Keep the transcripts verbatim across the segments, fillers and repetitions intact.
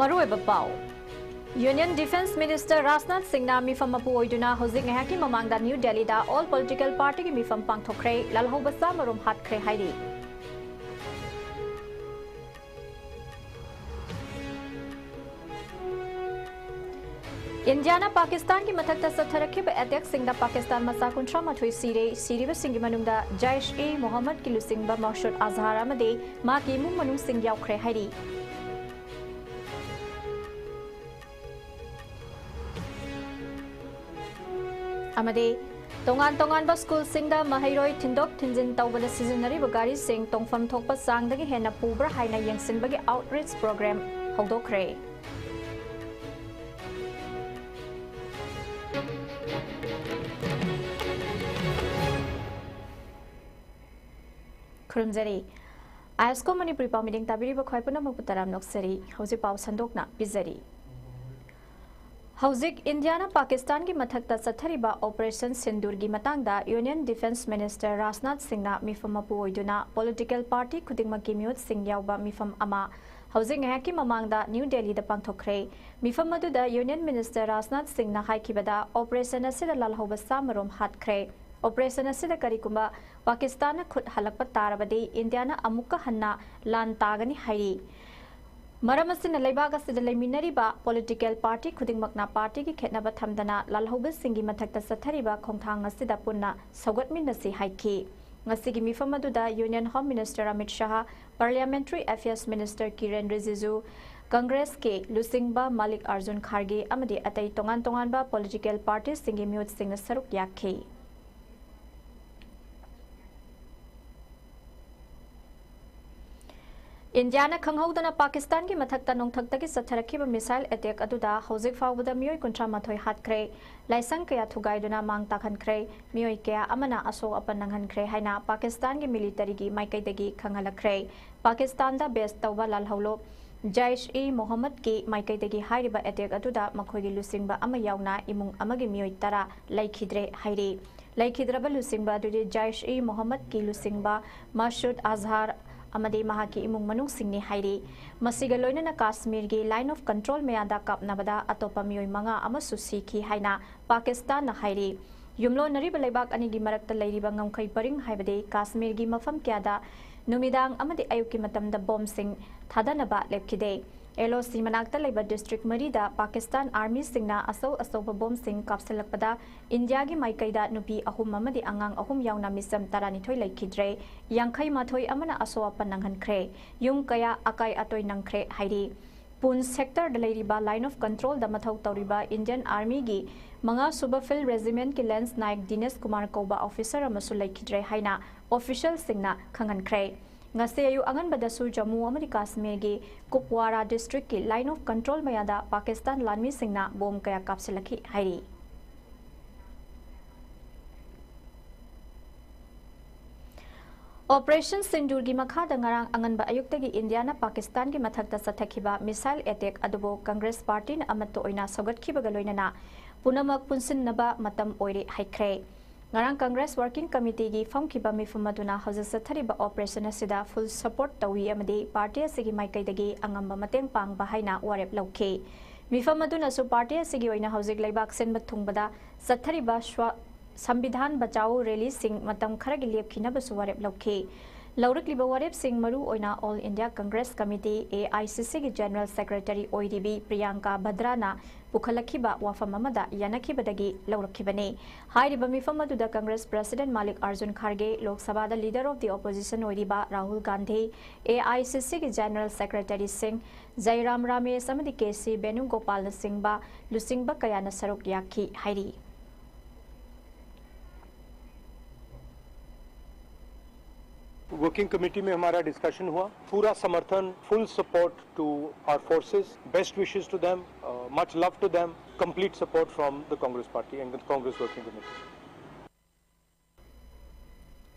ꯃꯔꯨꯑꯣꯏꯕ ꯄꯥꯎ꯫ Union Defence Minister Rajnath ꯁꯤꯡꯅ ꯃꯤꯐꯝ ꯃꯄꯨ ꯑꯣꯏꯗꯨꯅ ꯍꯧꯖꯤꯛ ꯉꯥꯏꯍꯥꯛꯀꯤ ꯃꯃꯥꯡꯗ ꯅ꯭ꯌꯨ ꯗꯦꯜꯂꯤꯗ all political partyꯒꯤ ꯃꯤꯐꯝ ꯄꯥꯡꯊꯣꯛꯈ꯭ꯔꯦ꯫ ꯂꯥꯜꯍꯧꯕ ꯆꯥꯝꯃꯔꯣꯝ ꯍꯥꯠꯈ꯭ꯔꯦ ꯍꯥꯏꯔꯤ꯫ ꯏꯟꯗꯤꯌꯥꯅ ꯄꯥꯀꯤꯁꯇꯥꯟꯒꯤ ꯃꯊꯛꯇ ꯆꯠꯊꯔꯛꯈꯤꯕ attackꯁꯤꯡꯗ ꯄꯥꯀꯤꯁꯇꯥꯟ ꯃꯆꯥ ꯀꯨꯟꯊ꯭ꯔꯥ ꯃꯥꯊꯣꯏ ꯁꯤꯔꯦ꯫ ꯁꯤꯔꯤꯕꯁꯤꯡꯒꯤ ꯃꯅꯨꯡꯗ ꯖꯥꯏꯁ-ꯏ ꯃꯣꯍꯝꯃꯗꯀꯤ ꯂꯨꯆꯤꯡꯕ ꯃꯁꯨꯗ ꯑꯖꯍꯥꯔ ꯑꯃꯗꯤ ꯃꯍꯥꯛꯀꯤ ꯏꯃꯨꯡ ꯃꯅꯨꯡꯁꯤꯡ ꯌꯥꯎꯈ꯭ꯔꯦ ꯍꯥꯏꯔꯤ꯫ ꯑꯃꯗꯤ ꯇꯣꯉꯥꯟ ꯇꯣꯉꯥꯟꯕ ꯁ꯭ꯀꯨꯜꯁꯤꯡꯗ ꯃꯍꯩꯔꯣꯏ ꯊꯤꯟꯗꯣꯛ ꯊꯤꯟꯖꯤꯟ ꯇꯧꯕꯗ ꯁꯤꯖꯤꯟꯅꯔꯤꯕ ꯒꯥꯔꯤꯁꯤꯡ ꯇꯣꯡꯐꯝ ꯊꯣꯛꯄ ꯆꯥꯡꯗꯒꯤ ꯍꯦꯟꯅ ꯄꯨꯕ꯭ꯔꯥ ꯍꯥꯏꯅ ꯌꯦꯡꯁꯤꯟꯕꯒꯤ outreach program ꯍꯧꯗꯣꯛꯈ꯭ꯔꯦ꯫ ꯈꯨꯔꯨꯝꯖꯔꯤ꯫ ꯑꯥꯏ ꯑꯦꯁ ꯀꯣ ꯃꯅꯤꯄꯨꯔꯤ ꯄꯥꯎ ꯃꯤꯠꯌꯦꯡ ꯇꯥꯕꯤꯔꯤꯕ ꯈ꯭ꯋꯥꯏ ꯄꯨꯝꯅꯃꯛꯄꯨ ꯇꯔꯥꯝꯅ ꯑꯣꯛꯆꯔꯤ꯫ ꯍꯧꯖꯤꯛ ꯄꯥꯎ ꯁꯟꯗꯣꯛꯅ ꯄꯤꯖꯔꯤ꯫ ꯍꯧꯖꯤꯛ ꯏꯟꯗꯤꯌꯥꯅ ꯄꯥꯀꯤꯁꯇꯥꯟꯒꯤ ꯃꯊꯛꯇ ꯆꯠꯊꯔꯤꯕ Operation ꯁꯤꯟꯗꯨꯔꯒꯤ ꯃꯇꯥꯡꯗ Union Defence Minister ꯔꯥꯖꯅꯥꯊ ꯁꯤꯡꯅ ꯃꯤꯐꯝ ꯃꯄꯨ ꯑꯣꯏꯗꯨꯅ political party ꯈꯨꯗꯤꯡꯃꯛꯀꯤ ꯃꯤꯍꯨꯠꯁꯤꯡ ꯌꯥꯎꯕ ꯃꯤꯐꯝ ꯑꯃ ꯍꯧꯖꯤꯛ ꯉꯥꯏꯍꯥꯛꯀꯤ ꯃꯃꯥꯡꯗ ꯅ꯭ꯌꯨ ꯗꯦꯜꯂꯤꯗ ꯄꯥꯡꯊꯣꯛꯈ꯭ꯔꯦ꯫ ꯃꯤꯐꯝ ꯑꯗꯨꯗ Union Minister ꯔꯥꯖꯅꯥꯊ ꯁꯤꯡꯅ ꯍꯥꯏꯈꯤꯕꯗ, operation ꯑꯁꯤꯗ ꯂꯥꯜꯍꯧꯕ ꯆꯥꯝꯃꯔꯣꯝ ꯍꯥꯠꯈ꯭ꯔꯦ꯫ Operation ꯑꯁꯤꯗ ꯀꯔꯤꯒꯨꯝꯕ ꯄꯥꯀꯤꯁꯇꯥꯟꯅ ꯈꯨꯠ ꯍꯜꯂꯛꯄ ꯇꯥꯔꯕꯗꯤ ꯏꯟꯗꯤꯌꯥꯅ ꯑꯃꯨꯛꯀ ꯍꯟꯅ ꯂꯥꯟ ꯇꯥꯒꯅꯤ ꯍꯥꯏꯔꯤ꯫ ꯃꯔꯝ ꯑꯁꯤꯅ ꯂꯩꯕꯥꯛ ꯑꯁꯤꯗ ꯂꯩꯃꯤꯟꯅꯔꯤꯕ political party ꯈꯨꯗꯤꯡꯃꯛꯅ partyꯒꯤ ꯈꯦꯠꯅꯕ ꯊꯝꯗꯅ ꯂꯥꯜꯍꯧꯕꯁꯤꯡꯒꯤ ꯃꯊꯛꯇ ꯆꯠꯊꯔꯤꯕ ꯈꯣꯡꯊꯥꯡ ꯑꯁꯤꯗ ꯄꯨꯟꯅ ꯁꯧꯒꯠꯃꯤꯟꯅꯁꯤ ꯍꯥꯏꯈꯤ꯫ ꯉꯁꯤꯒꯤ ꯃꯤꯐꯝ ꯑꯗꯨꯗ Union Home Minister Amit Shah, Parliamentary Affairs Minister ꯀꯤꯔꯦꯟ ꯔꯤꯖꯤꯖꯨ, ꯀꯪꯒ꯭ꯔꯦꯁꯀꯤ ꯂꯨꯆꯤꯡꯕ ꯃꯥꯂꯤꯛ ꯑꯥꯔꯖꯨꯟ ꯈꯥꯔꯒꯦ ꯑꯃꯗꯤ ꯑꯇꯩ ꯇꯣꯉꯥꯟ ꯇꯣꯉꯥꯟꯕ political partyꯁꯤꯡꯒꯤ ꯃꯤꯍꯨꯠꯁꯤꯡꯅ ꯁꯔꯨꯛ ꯌꯥꯈꯤ꯫ ꯏꯟꯗꯤꯌꯥꯅ ꯈꯪꯍꯧꯗꯅ ꯄꯥꯀꯤꯁꯇꯥꯟꯒꯤ ꯃꯊꯛꯇ ꯅꯣꯡꯊꯛꯇꯒꯤ ꯆꯠꯊꯔꯛꯈꯤꯕ missile attack ꯑꯗꯨꯗ ꯍꯧꯖꯤꯛ ꯐꯥꯎꯕꯗ ꯃꯤꯑꯣꯏ ꯀꯨꯟꯊ꯭ꯔꯥ ꯃꯥꯊꯣꯏ ꯍꯥꯠꯈ꯭ꯔꯦ, ꯂꯥꯏꯁꯪ ꯀꯌꯥ ꯊꯨꯒꯥꯏꯗꯨꯅ ꯃꯥꯡ ꯇꯥꯛꯍꯟꯈ꯭ꯔꯦ, ꯃꯤꯑꯣꯏ ꯀꯌꯥ ꯑꯃꯅ ꯑꯁꯣꯛ ꯑꯄꯟ ꯅꯪꯍꯟꯈ꯭ꯔꯦ ꯍꯥꯏꯅ ꯄꯥꯀꯤꯁꯇꯥꯟꯒꯤ militaryꯒꯤ ꯃꯥꯏꯀꯩꯗꯒꯤ ꯈꯪꯍꯜꯂꯛꯈ꯭ꯔꯦ꯫ ꯄꯥꯀꯤꯁꯇꯥꯟꯗ base ꯇꯧꯕ ꯂꯥꯜꯍꯧꯂꯨꯞ ꯖꯥꯏꯁ-ꯏ ꯃꯣꯍꯝꯃꯗꯀꯤ ꯃꯥꯏꯀꯩꯗꯒꯤ ꯍꯥꯏꯔꯤꯕ attack ꯑꯗꯨꯗ ꯃꯈꯣꯏꯒꯤ ꯂꯨꯆꯤꯡꯕ ꯑꯃ ꯌꯥꯎꯅ ꯏꯃꯨꯡ ꯑꯃꯒꯤ ꯃꯤꯑꯣꯏ ꯇꯔꯥ ꯂꯩꯈꯤꯗ꯭ꯔꯦ ꯍꯥꯏꯔꯤ꯫ ꯂꯩꯈꯤꯗ꯭ꯔꯕ ꯂꯨꯆꯤꯡꯕ ꯑꯗꯨꯗꯤ ꯖꯥꯏꯁ-ꯏ ꯃꯣꯍꯝꯃꯗꯀꯤ ꯂꯨꯆꯤꯡꯕ ꯃꯁꯨꯗ ꯑꯖꯍꯥꯔ ꯑꯃꯗꯤ ꯃꯍꯥꯛꯀꯤ ꯏꯃꯨꯡ ꯃꯅꯨꯡꯁꯤꯡꯅꯤ ꯍꯥꯏꯔꯤ꯫ ꯃꯁꯤꯒ ꯂꯣꯏꯅꯅ ꯀꯥꯁꯃꯤꯔꯒꯤ Line of Control ꯃꯌꯥꯗ ꯀꯥꯞꯅꯕꯗ ꯑꯇꯣꯞꯄ ꯃꯤꯑꯣꯏ ꯃꯉꯥ ꯑꯃꯁꯨ ꯁꯤꯈꯤ ꯍꯥꯏꯅ ꯄꯥꯀꯤꯁꯇꯥꯟꯅ ꯍꯥꯏꯔꯤ꯫ ꯌꯨꯝꯂꯣꯟꯅꯔꯤꯕ ꯂꯩꯕꯥꯛ ꯑꯅꯤꯒꯤ ꯃꯔꯛꯇ ꯂꯩꯔꯤꯕ ꯉꯝꯈꯩ ꯄꯔꯤꯡ, ꯍꯥꯏꯕꯗꯤ ꯀꯥꯁꯃꯤꯔꯒꯤ ꯃꯐꯝ ꯀꯌꯥꯗ ꯅꯨꯃꯤꯗꯥꯡ ꯑꯃꯗꯤ ꯑꯌꯨꯛꯀꯤ ꯃꯇꯝꯗ ꯕꯣꯝꯁꯤꯡ ꯊꯥꯗꯅꯕ ꯂꯦꯞꯈꯤꯗꯦ꯫ ꯑꯦꯜ ꯑꯣ ꯁꯤ ꯃꯅꯥꯛꯇ ꯂꯩꯕ ꯗꯤꯁꯇ꯭ꯔꯤꯛ ꯃꯔꯤꯗ ꯄꯥꯀꯤꯁꯇꯥꯟ ꯑꯥꯔꯃꯤꯁꯤꯡꯅ ꯑꯆꯧ ꯑꯆꯧꯕ ꯕꯣꯝꯁꯤꯡ ꯀꯥꯞꯁꯤꯜꯂꯛꯄꯗ ꯏꯟꯗꯤꯌꯥꯒꯤ ꯃꯥꯏꯀꯩꯗ ꯅꯨꯄꯤ ꯑꯍꯨꯝ ꯑꯃꯗꯤ ꯑꯉꯥꯡ ꯑꯍꯨꯝ ꯌꯥꯎꯅ ꯃꯤꯆꯝ ꯇꯔꯥꯅꯤꯊꯣꯏ ꯂꯩꯈꯤꯗ꯭ꯔꯦ꯫ ꯌꯥꯡꯈꯩ ꯃꯥꯊꯣꯏ ꯑꯃꯅ ꯑꯁꯣꯛ ꯑꯄꯟ ꯅꯪꯍꯟꯈ꯭ꯔꯦ꯫ ꯌꯨꯝ ꯀꯌꯥ ꯑꯀꯥꯏ ꯑꯇꯣꯏ ꯅꯪꯈ꯭ꯔꯦ ꯍꯥꯏꯔꯤ꯫ ꯄꯨꯟ ꯁꯦꯛꯇꯔꯗ ꯂꯩꯔꯤꯕ Line of Controlꯗ ꯃꯊꯧ ꯇꯧꯔꯤꯕ ꯏꯟꯗꯤꯌꯟ ꯑꯥꯔꯃꯤꯒꯤ ꯃꯉꯥꯁꯨꯕ Field Regimentꯀꯤ Lance Naik ꯗꯤꯅꯦꯁ ꯀꯨꯃꯥꯔ ꯀꯧꯕ ꯑꯣꯐꯤꯁꯔ ꯑꯃꯁꯨ ꯂꯩꯈꯤꯗ꯭ꯔꯦ ꯍꯥꯏꯅ ꯑꯣꯐꯤꯁꯤꯌꯦꯜꯁꯤꯡꯅ ꯈꯪꯍꯟꯈ꯭ꯔꯦ꯫ ꯉꯁꯤ ꯑꯌꯨꯛ ꯑꯉꯟꯕꯗꯁꯨ ꯖꯝꯃꯨ ꯑꯃꯗꯤ ꯀꯥꯁꯃꯤꯔꯒꯤ ꯀꯨꯞꯋꯥꯔꯥ ꯗꯤꯁꯇ꯭ꯔꯤꯛꯀꯤ Line of Control ꯃꯌꯥꯗ ꯄꯥꯀꯤꯁꯇꯥꯟ ꯂꯥꯟꯃꯤꯁꯤꯡꯅ ꯕꯣꯝ ꯀꯌꯥ ꯀꯥꯞꯁꯤꯜꯂꯛꯈꯤ ꯍꯥꯏꯔꯤ꯫ ꯑꯣꯄꯔꯦꯁꯟ ꯁꯤꯟꯗꯨꯔꯒꯤ ꯃꯈꯥꯗ ꯉꯔꯥꯡ ꯑꯉꯟꯕ ꯑꯌꯨꯛꯇꯒꯤ ꯏꯟꯗꯤꯌꯥꯅ ꯄꯥꯀꯤꯁꯇꯥꯟꯒꯤ ꯃꯊꯛꯇ ꯆꯠꯊꯈꯤꯕ ꯃꯤꯁꯥꯏꯜ ꯑꯦꯇꯦꯛ ꯑꯗꯨꯕꯨ ꯀꯪꯒ꯭ꯔꯦꯁ ꯄꯥꯔꯇꯤꯅ ꯑꯃꯠꯇ ꯑꯣꯏꯅ ꯁꯧꯒꯠꯈꯤꯕꯒ ꯂꯣꯏꯅꯅ ꯄꯨꯝꯅꯃꯛ ꯄꯨꯟꯁꯤꯟꯅꯕ ꯃꯇꯝ ꯑꯣꯏꯔꯦ ꯍꯥꯏꯈ꯭ꯔꯦ꯫ ꯉꯔꯥꯡ ꯀꯪꯒ꯭ꯔꯦꯁ ꯋꯥꯔꯀꯤꯡ ꯀꯃꯤꯇꯤꯒꯤ ꯐꯝꯈꯤꯕ ꯃꯤꯐꯝ ꯑꯗꯨꯅ ꯍꯧꯖꯤꯛ ꯆꯠꯊꯔꯤꯕ ꯑꯣꯄꯔꯦꯁꯟ ꯑꯁꯤꯗ ꯐꯨꯜ ꯁꯄꯣꯔꯠ ꯇꯧꯏ ꯑꯃꯗꯤ ꯄꯥꯔꯇꯤ ꯑꯁꯤꯒꯤ ꯃꯥꯏꯀꯩꯗꯒꯤ ꯑꯉꯝꯕ ꯃꯇꯦꯡ ꯄꯥꯡꯕ ꯍꯥꯏꯅ ꯋꯥꯔꯦꯞ ꯂꯧꯈꯤ꯫ ꯃꯤꯐꯝ ꯑꯗꯨꯅꯁꯨ ꯄꯥꯔꯇꯤ ꯑꯁꯤꯒꯤ ꯑꯣꯏꯅ ꯍꯧꯖꯤꯛ ꯂꯩꯕꯥꯛ ꯁꯤꯟꯕ ꯊꯨꯡꯕꯗ ꯆꯠꯊꯔꯤꯕ ꯁ꯭ꯋ-, ꯁꯝꯕꯤꯙꯥꯟ ꯕꯆꯥꯎ ꯔꯦꯂꯤꯁꯤꯡ ꯃꯇꯝ ꯈꯔꯒꯤ ꯂꯦꯞꯈꯤꯅꯕꯁꯨ ꯋꯥꯔꯦꯞ ꯂꯧꯈꯤ꯫ ꯂꯧꯔꯛꯂꯤꯕ ꯋꯥꯔꯦꯞꯁꯤꯡ ꯃꯔꯨ ꯑꯣꯏꯅ All India Congress Committee, AICCꯒꯤ General Secretary ꯑꯣꯏꯔꯤꯕꯤ Priyanka ꯚꯗ꯭ꯔꯥꯅ ꯄꯨꯈꯠꯂꯛꯈꯤꯕ ꯋꯥꯐꯝ ꯑꯃꯗ ꯌꯥꯅꯈꯤꯕꯗꯒꯤ ꯂꯧꯔꯛꯈꯤꯕꯅꯤ꯫ ꯍꯥꯏꯔꯤꯕ ꯃꯤꯐꯝ ꯑꯗꯨꯗ ꯀꯪꯒ꯭ꯔꯦꯁ President ꯃꯥꯂꯤꯛ ꯑꯥꯔꯖꯨꯟ ꯈꯥꯔꯒꯦ, ꯂꯣꯛ ꯁꯚꯥꯗ Leader of the Opposition ꯑꯣꯏꯔꯤꯕ ꯔꯥꯍꯨꯜ ꯒꯥꯟꯙꯤ, AICCꯒꯤ General Secretaryꯁꯤꯡ ꯖꯩꯔꯥꯝ ꯔꯥꯃꯦꯁ ꯑꯃꯗꯤ ꯀꯦ ꯁꯤ ꯕꯦꯅꯨꯒꯣꯄꯥꯜꯅꯆꯤꯡꯕ ꯂꯨꯆꯤꯡꯕ ꯀꯌꯥꯅ ꯁꯔꯨꯛ ꯌꯥꯈꯤ ꯍꯥꯏꯔꯤ꯫ वर्किंग कमेटी में हमारा डिस्कशन हुआ। पूरा समर्थन, full support to our forces, best wishes to them, much love to them, complete support from the Congress party and the Congress working committee.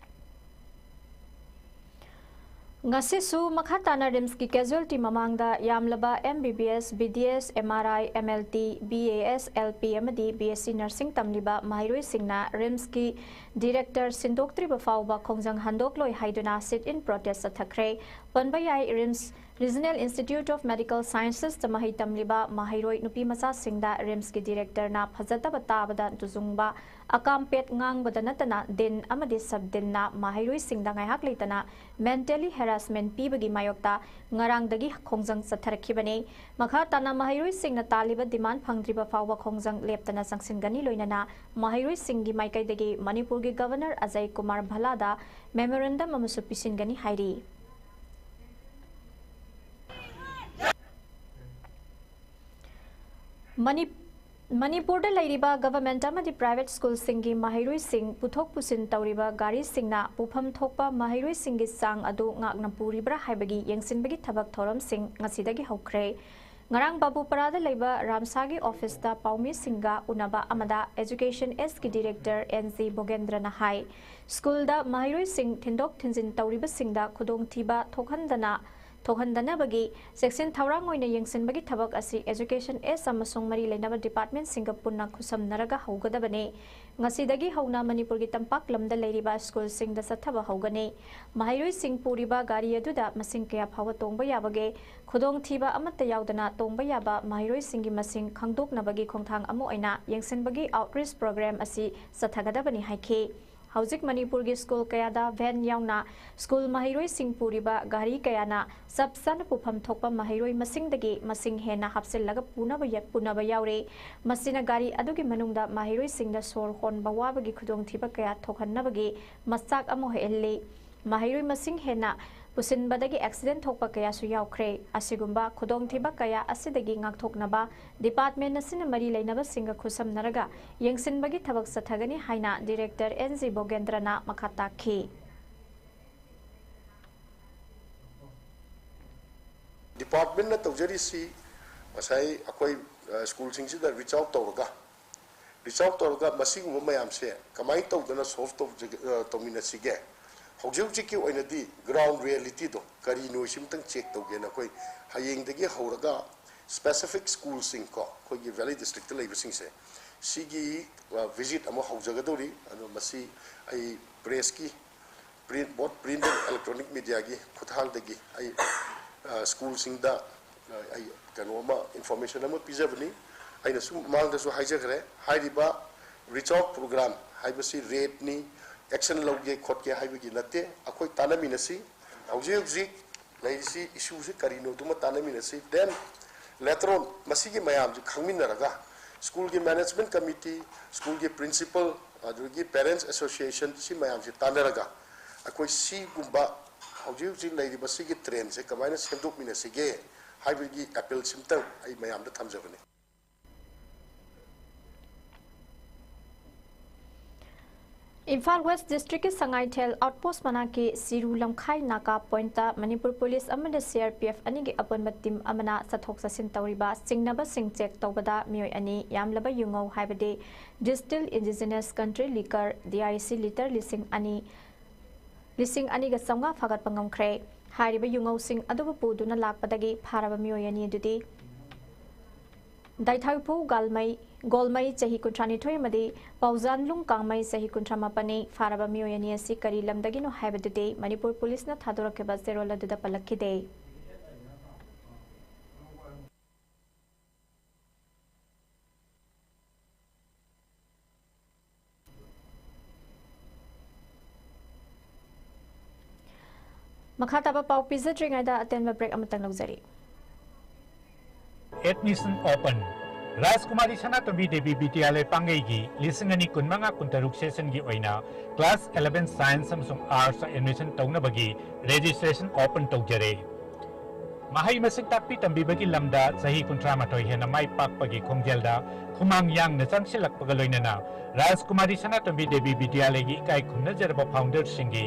ꯉꯁꯤꯁꯨ ꯃꯈꯥ ꯇꯥꯅ ꯔꯤꯝꯁꯀꯤ casualty ꯃꯃꯥꯡꯗ ꯌꯥꯝꯂꯕ M B B S, B D S, M R I, M L T, B A S, L P ꯑꯃꯗꯤ B S C nursing ꯇꯝꯂꯤꯕ ꯃꯍꯩꯔꯣꯏꯁꯤꯡꯅ ꯔꯤꯝꯁꯀꯤ director ꯁꯤꯟꯗꯣꯛꯇ꯭ꯔꯤꯕ ꯐꯥꯎꯕ ꯈꯣꯡꯖꯪ ꯍꯟꯗꯣꯛꯂꯣꯏ ꯍꯥꯏꯗꯨꯅ sit-in protest ꯆꯠꯊꯈ꯭ꯔꯦ꯫ ꯄꯟꯕ ꯌꯥꯏ, RIMS Regional Institute of Medical Sciences ꯇ ꯃꯍꯩ ꯇꯝꯂꯤꯕ ꯃꯍꯩꯔꯣꯏ ꯅꯨꯄꯤ ꯃꯆꯥꯁꯤꯡꯗ ꯔꯤꯝꯁꯀꯤ director ꯅ ꯐꯖꯗꯕ ꯇꯥꯕꯗ ꯇꯨꯖꯨꯡꯕ, ꯑꯀꯥꯝꯄꯦꯠ ꯉꯥꯡꯕꯗ ꯅꯠꯇꯅ dean ꯑꯃꯗꯤ sub dean ꯅ ꯃꯍꯩꯔꯣꯏꯁꯤꯡꯗ ꯉꯥꯏꯍꯥꯛ ꯂꯩꯇꯅ mentally harassment ꯄꯤꯕꯒꯤ ꯃꯥꯌꯣꯛꯇ ꯉꯔꯥꯡꯗꯒꯤ ꯈꯣꯡꯖꯪ ꯆꯠꯊꯔꯛꯈꯤꯕꯅꯤ꯫ ꯃꯈꯥ ꯇꯥꯅ ꯃꯍꯩꯔꯣꯏꯁꯤꯡꯅ ꯇꯥꯜꯂꯤꯕ demand ꯐꯪꯗ꯭ꯔꯤꯕ ꯐꯥꯎꯕ ꯈꯣꯡꯖꯪ ꯂꯦꯞꯇꯅ ꯆꯪꯁꯤꯟꯒꯅꯤ, ꯂꯣꯏꯅꯅ ꯃꯍꯩꯔꯣꯏꯁꯤꯡꯒꯤ ꯃꯥꯏꯀꯩꯗꯒꯤ ꯃꯅꯤꯄꯨꯔꯒꯤ Governor ꯑꯖꯌ ꯀꯨꯃꯥꯔ ꯚꯜꯂꯥꯗ memorandum ꯑꯃꯁꯨ ꯄꯤꯁꯤꯟꯒꯅꯤ ꯍꯥꯏꯔꯤ꯫ ꯃꯅꯤ-, ꯃꯅꯤꯄꯨꯔꯗ ꯂꯩꯔꯤꯕ government ꯑꯃꯗꯤ private school ꯁꯤꯡꯒꯤ ꯃꯍꯩꯔꯣꯏꯁꯤꯡ ꯄꯨꯊꯣꯛ ꯄꯨꯁꯤꯟ ꯇꯧꯔꯤꯕ ꯒꯥꯔꯤꯁꯤꯡꯅ ꯄꯨꯐꯝ ꯊꯣꯛꯄ ꯃꯍꯩꯔꯣꯏꯁꯤꯡꯒꯤ ꯆꯥꯡ ꯑꯗꯨ ꯉꯥꯛꯅ ꯄꯨꯔꯤꯕ꯭ꯔꯥ ꯍꯥꯏꯕꯒꯤ ꯌꯦꯡꯁꯤꯟꯕꯒꯤ ꯊꯕꯛ ꯊꯧꯔꯝꯁꯤꯡ ꯉꯁꯤꯗꯒꯤ ꯍꯧꯈ꯭ꯔꯦ꯫ ꯉꯔꯥꯡ ꯕꯥꯕꯨꯄꯥꯔꯥꯗ ꯂꯩꯕ ꯔꯥꯝꯁꯥꯒꯤ office ꯇ ꯄꯥꯎꯃꯤꯁꯤꯡꯒ ꯎꯅꯕ ꯑꯃꯗ Education S ꯀꯤ director N G ꯚꯣꯒꯦꯟꯗ꯭ꯔꯅ ꯍꯥꯏ, school ꯗ ꯃꯍꯩꯔꯣꯏꯁꯤꯡ ꯊꯤꯟꯗꯣꯛ ꯊꯤꯟꯖꯤꯟ ꯇꯧꯔꯤꯕꯁꯤꯡꯗ ꯈꯨꯗꯣꯡꯊꯤꯕ ꯊꯣꯛꯍꯟꯗꯅ, ꯊꯣꯛꯍꯟꯗꯅꯕꯒꯤ ꯆꯦꯛꯁꯤꯟ ꯊꯧꯔꯥꯡ ꯑꯣꯏꯅ ꯌꯦꯡꯁꯤꯟꯕꯒꯤ ꯊꯕꯛ ꯑꯁꯤ Education S ꯑꯃꯁꯨꯡ ꯃꯔꯤ ꯂꯩꯅꯕ department ꯁꯤꯡꯒ ꯄꯨꯟꯅ ꯈꯨꯠꯁꯝꯅꯔꯒ ꯍꯧꯒꯗꯕꯅꯤ꯫ ꯉꯁꯤꯗꯒꯤ ꯍꯧꯅ ꯃꯅꯤꯄꯨꯔꯒꯤ ꯇꯝꯄꯥꯛ ꯂꯝꯗ ꯂꯩꯔꯤꯕ school ꯁꯤꯡꯗ ꯆꯠꯊꯕ ꯍꯧꯒꯅꯤ꯫ ꯃꯍꯩꯔꯣꯏꯁꯤꯡ ꯄꯨꯔꯤꯕ ꯒꯥꯔꯤ ꯑꯗꯨꯗ ꯃꯁꯤꯡ ꯀꯌꯥ ꯐꯥꯎꯕ ꯇꯣꯡꯕ ꯌꯥꯕꯒꯦ, ꯈꯨꯗꯣꯡꯊꯤꯕ ꯑꯃꯠꯇ ꯌꯥꯎꯗꯅ ꯇꯣꯡꯕ ꯌꯥꯕ ꯃꯍꯩꯔꯣꯏꯁꯤꯡꯒꯤ ꯃꯁꯤꯡ ꯈꯪꯗꯣꯛꯅꯕꯒꯤ ꯈꯣꯡꯊꯥꯡ ꯑꯃ ꯑꯣꯏꯅ ꯌꯦꯡꯁꯤꯟꯕꯒꯤ outreach program ꯑꯁꯤ ꯆꯠꯊꯒꯗꯕꯅꯤ ꯍꯥꯏꯈꯤ꯫ ꯍꯧꯖꯤꯛ ꯃꯅꯤꯄꯨꯔꯒꯤ school ꯀꯌꯥꯗ van ꯌꯥꯎꯅ school ꯃꯍꯩꯔꯣꯏꯁꯤꯡ ꯄꯨꯔꯤꯕ ꯒꯥꯔꯤ ꯀꯌꯥꯅ ꯆꯞ ꯆꯥꯅ ꯄꯨꯐꯝ ꯊꯣꯛꯄ ꯃꯍꯩꯔꯣꯏ ꯃꯁꯤꯡꯗꯒꯤ ꯃꯁꯤꯡ ꯍꯦꯟꯅ ꯍꯥꯞꯆꯤꯜꯂꯒ ꯄꯨꯅꯕ ꯌ-, ꯄꯨꯅꯕ ꯌꯥꯎꯔꯦ꯫ ꯃꯁꯤꯅ ꯒꯥꯔꯤ ꯑꯗꯨꯒꯤ ꯃꯅꯨꯡꯗ ꯃꯍꯩꯔꯣꯏꯁꯤꯡꯗ ꯁꯣꯔ ꯍꯣꯟꯕ ꯋꯥꯕꯒꯤ ꯈꯨꯗꯣꯡꯊꯤꯕ ꯀꯌꯥ ꯊꯣꯛꯍꯟꯅꯕꯒꯤ ꯃꯆꯥꯛ ꯑꯃ ꯑꯣꯏꯍꯜꯂꯤ꯫ ꯃꯍꯩꯔꯣꯏ ꯃꯁꯤꯡ ꯍꯦꯟꯅ ꯄꯨꯁꯤꯟꯕꯗꯒꯤ accident ꯊꯣꯛꯄ ꯀꯌꯥꯁꯨ ꯌꯥꯎꯈ꯭ꯔꯦ꯫ ꯑꯁꯤꯒꯨꯝꯕ ꯈꯨꯗꯣꯡꯊꯤꯕ ꯀꯌꯥ ꯑꯁꯤꯗꯒꯤ ꯉꯥꯛꯊꯣꯛꯅꯕ department ꯑꯁꯤꯅ ꯃꯔꯤ ꯂꯩꯅꯕꯁꯤꯡꯒ ꯈꯨꯠꯁꯝꯅꯔꯒ ꯌꯦꯡꯁꯤꯟꯕꯒꯤ ꯊꯕꯛ ꯆꯠꯊꯒꯅꯤ ꯍꯥꯏꯅ director N G ꯚꯣꯒꯦꯟꯗ꯭ꯔꯅ ꯃꯈꯥ ꯇꯥꯈꯤ꯫ Department ꯅ ꯇꯧꯖꯔꯤꯁꯤ ꯉꯁꯥꯏ ꯑꯩꯈꯣꯏ, ꯑ, school ꯁꯤꯡꯁꯤꯗ reach out ꯇꯧꯔꯒ, reach out ꯇꯧꯔꯒ ꯃꯁꯤꯒꯨꯝꯕ ꯃꯌꯥꯝꯁꯦ ꯀꯃꯥꯏꯅ ꯇꯧꯗꯅ solve ꯇꯧꯖꯒꯦ-, ꯑ, ꯇꯧꯃꯤꯟꯅꯁꯤꯒꯦ? ꯍꯧꯖꯤꯛ ꯍꯧꯖꯤꯛꯀꯤ ꯑꯣꯏꯅꯗꯤ ground reality ꯗꯣ ꯀꯔꯤꯅꯣ, ꯁꯤꯝꯇꯪ check ꯇꯧꯒꯦꯅ ꯑꯩꯈꯣꯏ ꯍꯌꯦꯡꯗꯒꯤ ꯍꯧꯔꯒ specific school ꯁꯤꯡ ꯀꯣ, ꯑꯩꯈꯣꯏꯒꯤ Valley District ꯇ ꯂꯩꯕꯁꯤꯡꯁꯦ, ꯁꯤꯒꯤ, ꯑ, visit ꯑꯃ ꯍꯧꯖꯒꯗꯧꯔꯤ꯫ ꯑꯗꯣ ꯃꯁꯤ ꯑꯩ press ꯀꯤ, print, both print and electronic media ꯒꯤ ꯈꯨꯠꯊꯥꯡꯗꯒꯤ ꯑꯩ, ꯑ, school ꯁꯤꯡꯗ, ꯑ, ꯑꯩ ꯀꯩꯅꯣ ꯑꯃ, information ꯑꯃ ꯄꯤꯖꯕꯅꯤ꯫ ꯑꯩꯅ ꯁꯨꯝ ꯃꯃꯥꯡꯗꯁꯨ ꯍꯥꯏꯖꯈ꯭ꯔꯦ, ꯍꯥꯏꯔꯤꯕ reach out program ꯍꯥꯏꯕꯁꯤ raid ꯅꯤ, action ꯂꯧꯒꯦ ꯈꯣꯠꯀꯦ ꯍꯥꯏꯕꯒꯤ ꯅꯠꯇꯦ꯫ ꯑꯩꯈꯣꯏ ꯇꯥꯟꯅꯃꯤꯟꯅꯁꯤ, ꯍꯧꯖꯤꯛ ꯍꯧꯖꯤꯛ ꯂꯩꯔꯤꯁꯤ issue ꯁꯤ ꯀꯔꯤꯅꯣꯗꯨꯃ ꯇꯥꯟꯅꯃꯤꯟꯅꯁꯤ꯫ Then later on ꯃꯁꯤꯒꯤ ꯃꯌꯥꯝꯁꯤ ꯈꯪꯃꯤꯟꯅꯔꯒ school ꯒꯤ management committee, school ꯒꯤ principal, ꯑꯗꯨꯗꯒꯤ parents association, ꯁꯤ ꯃꯌꯥꯝꯁꯤ ꯇꯥꯟꯅꯔꯒ ꯑꯩꯈꯣꯏ ꯁꯤꯒꯨꯝꯕ ꯍꯧꯖꯤꯛ ꯍꯧꯖꯤꯛ ꯂꯩꯔꯤꯕ ꯁꯤꯒꯤ trend ꯁꯦ ꯀꯃꯥꯏꯅ ꯁꯦꯝꯗꯣꯛꯃꯤꯟꯅꯁꯤꯒꯦ ꯍꯥꯏꯕꯒꯤ appeal ꯁꯤꯝꯇꯪ ꯑꯩ ꯃꯌꯥꯝꯗ ꯊꯝꯖꯕꯅꯤ꯫ ꯏꯝꯐꯥꯜ West District ꯀꯤ ꯁꯉꯥꯏꯊꯦꯜ outpost ꯃꯅꯥꯛꯀꯤ ꯁꯤꯔꯨ ꯂꯝꯈꯥꯏ ꯅꯥꯀꯥ point ꯇ ꯃꯅꯤꯄꯨꯔ ꯄꯨꯂꯤꯁ ꯑꯃꯗꯤ C R P F ꯑꯅꯤꯒꯤ ꯑꯄꯨꯟꯕ team ꯑꯃꯅ ꯆꯠꯊꯣꯛ ꯆꯠꯁꯤꯟ ꯇꯧꯔꯤꯕ ꯆꯤꯡꯅꯕꯁꯤꯡ check ꯇꯧꯕꯗ ꯃꯤꯑꯣꯏ ꯑꯅꯤ, ꯌꯥꯝꯂꯕ ꯌꯨꯉꯧ ꯍꯥꯏꯕꯗꯤ distilled indigenous country liquor, D I C, litre ꯂꯤꯁꯤꯡ ꯑꯅꯤ, ꯂꯤꯁꯤꯡ ꯑꯅꯤꯒ ꯆꯥꯝꯃꯉꯥ ꯐꯥꯒꯠꯄ ꯉꯝꯈ꯭ꯔꯦ꯫ ꯍꯥꯏꯔꯤꯕ ꯌꯨꯉꯧꯁꯤꯡ ꯑꯗꯨꯕꯨ ꯄꯨꯗꯨꯅ ꯂꯥꯛꯄꯗꯒꯤ ꯐꯥꯔꯕ ꯃꯤꯑꯣꯏ ꯑꯅꯤ ꯑꯗꯨꯗꯤ ꯗꯥꯏꯊꯥꯏꯐꯨ ꯒꯥꯜꯃꯩ, ꯒꯣꯜꯃꯩ, ꯆꯍꯤ ꯀꯨꯟꯊ꯭ꯔꯥ ꯅꯤꯊꯣꯏ, ꯑꯃꯗꯤ ꯄꯥꯎꯖꯥꯟꯂꯨꯡ ꯀꯥꯡꯃꯩ, ꯆꯍꯤ ꯀꯨꯟꯊ꯭ꯔꯥ ꯃꯥꯄꯟꯅꯤ꯫ ꯐꯥꯔꯕ ꯃꯤꯑꯣꯏ ꯑꯅꯤ ꯑꯁꯤ ꯀꯔꯤ ꯂꯝꯗꯒꯤꯅꯣ ꯍꯥꯏꯕꯗꯨꯗꯤ ꯃꯅꯤꯄꯨꯔ ꯄꯨꯂꯤꯁꯅ ꯊꯥꯗꯣꯔꯛꯈꯤꯕ ꯆꯦꯔꯣꯜ ꯑꯗꯨꯗ ꯄꯜꯂꯛꯈꯤꯗꯦ꯫ ꯃꯈꯥ ꯇꯥꯕ ꯄꯥꯎ ꯄꯤꯖꯗ꯭ꯔꯤꯉꯩꯗ ꯑꯇꯦꯟꯕ break ꯑꯃꯇꯪ ꯂꯧꯖꯔꯤ꯫ Admission open꯫ ꯔꯥꯖꯀꯨꯃꯥꯔꯤ ꯁꯅꯥꯇꯣꯝꯕꯤ ꯗꯦꯕꯤ ꯕꯤꯗ꯭ꯌꯥꯂꯌ ꯄꯥꯡꯒꯩꯒꯤ ꯂꯤꯁꯤꯡ ꯑꯅꯤ ꯀꯨꯟꯃꯉꯥ ꯀꯨꯟꯇꯔꯨꯛ session ꯒꯤ ꯑꯣꯏꯅ class eleven science ꯑꯃꯁꯨꯡ arts admission ꯇꯧꯅꯕꯒꯤ registration open ꯇꯧꯖꯔꯦ꯫ ꯃꯍꯩ ꯃꯁꯤꯡ ꯇꯥꯛꯄꯤ ꯇꯝꯕꯤꯕꯒꯤ ꯂꯝꯗ ꯆꯍꯤ ꯀꯨꯟꯊ꯭ꯔꯥ ꯃꯥꯊꯣꯏ ꯍꯦꯟꯅ ꯃꯥꯏ ꯄꯥꯛꯄꯒꯤ ꯈꯣꯡꯖꯦꯜꯗ ꯈꯨꯃꯥꯡ ꯌꯥꯡꯅ ꯆꯪꯁꯤꯜꯂꯛꯄꯒ ꯂꯣꯏꯅꯅ ꯔꯥꯖꯀꯨꯃꯥꯔꯤ ꯁꯅꯥꯇꯣꯝꯕꯤ ꯗꯦꯕꯤ ꯕꯤꯗ꯭ꯌꯥꯂꯌꯒꯤ ꯏꯀꯥꯏ ꯈꯨꯝꯅꯖꯔꯕ founder ꯁꯤꯡꯒꯤ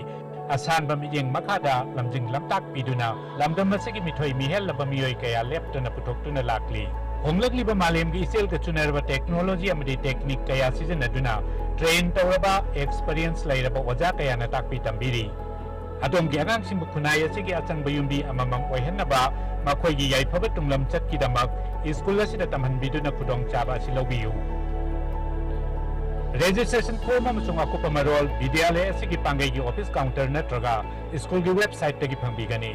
ꯑꯁꯥꯟꯕ ꯃꯤꯠꯌꯦꯡ ꯃꯈꯥꯗ ꯂꯝꯖꯤꯡ ꯂꯝꯇꯥꯛ ꯄꯤꯗꯨꯅ ꯂꯝꯗꯝ ꯑꯁꯤꯒꯤ ꯃꯤꯊꯣꯏ ꯃꯤꯍꯦꯜꯂꯕ ꯃꯤꯑꯣꯏ ꯀꯌꯥ ꯂꯦꯞꯇꯅ ꯄꯨꯊꯣꯛꯇꯨꯅ ꯂꯥꯛꯂꯤ꯫ ꯍꯣꯡꯂꯛꯂꯤꯕ ꯃꯥꯂꯦꯝꯒꯤ ꯏꯆꯦꯜꯒ ꯆꯨꯅꯔꯕ technology ꯑꯃꯗꯤ technique ꯀꯌꯥ ꯁꯤꯖꯤꯟꯅꯗꯨꯅ ꯇ꯭ꯔꯦꯟ ꯇꯧꯔꯕ, ꯑꯦꯛꯁꯄꯔꯤꯌꯦꯟꯁ ꯂꯩꯔꯕ ꯑꯣꯖꯥ ꯀꯌꯥꯅ ꯇꯥꯛꯄꯤ ꯇꯝꯕꯤꯔꯤ꯫ ꯑꯗꯣꯝꯒꯤ ꯑꯉꯥꯡꯁꯤꯡꯕꯨ ꯈꯨꯟꯅꯥꯏ ꯑꯁꯤꯒꯤ ꯑꯆꯪꯕ ꯌꯨꯝꯕꯤ ꯑꯃꯃꯝ ꯑꯣꯏꯍꯟꯅꯕ, ꯃꯈꯣꯏꯒꯤ ꯌꯥꯏꯐꯕ ꯇꯨꯡꯂꯝꯆꯠꯀꯤꯗꯃꯛ ꯁ꯭ꯀꯨꯜ ꯑꯁꯤꯗ ꯇꯝꯍꯟꯕꯤꯗꯨꯅ ꯈꯨꯗꯣꯡꯆꯥꯕ ꯑꯁꯤ ꯂꯧꯕꯤꯌꯨ꯫ ꯔꯦꯖꯤꯁꯇ꯭ꯔꯦꯁꯟ ꯐꯣꯔꯝ ꯑꯃꯁꯨꯡ ꯑꯀꯨꯞꯄ ꯃꯔꯣꯜ ꯕꯤꯗ꯭ꯌꯥꯂꯌ ꯑꯁꯤꯒꯤ ꯄꯥꯡꯒꯩꯒꯤ ꯑꯣꯐꯤꯁ ꯀꯥꯎꯟꯇꯔ ꯅꯠꯇ꯭ꯔꯒ ꯁ꯭ꯀꯨꯜꯒꯤ ꯋꯦꯕꯁꯥꯏꯠꯇꯒꯤ ꯐꯪꯕꯤꯒꯅꯤ꯫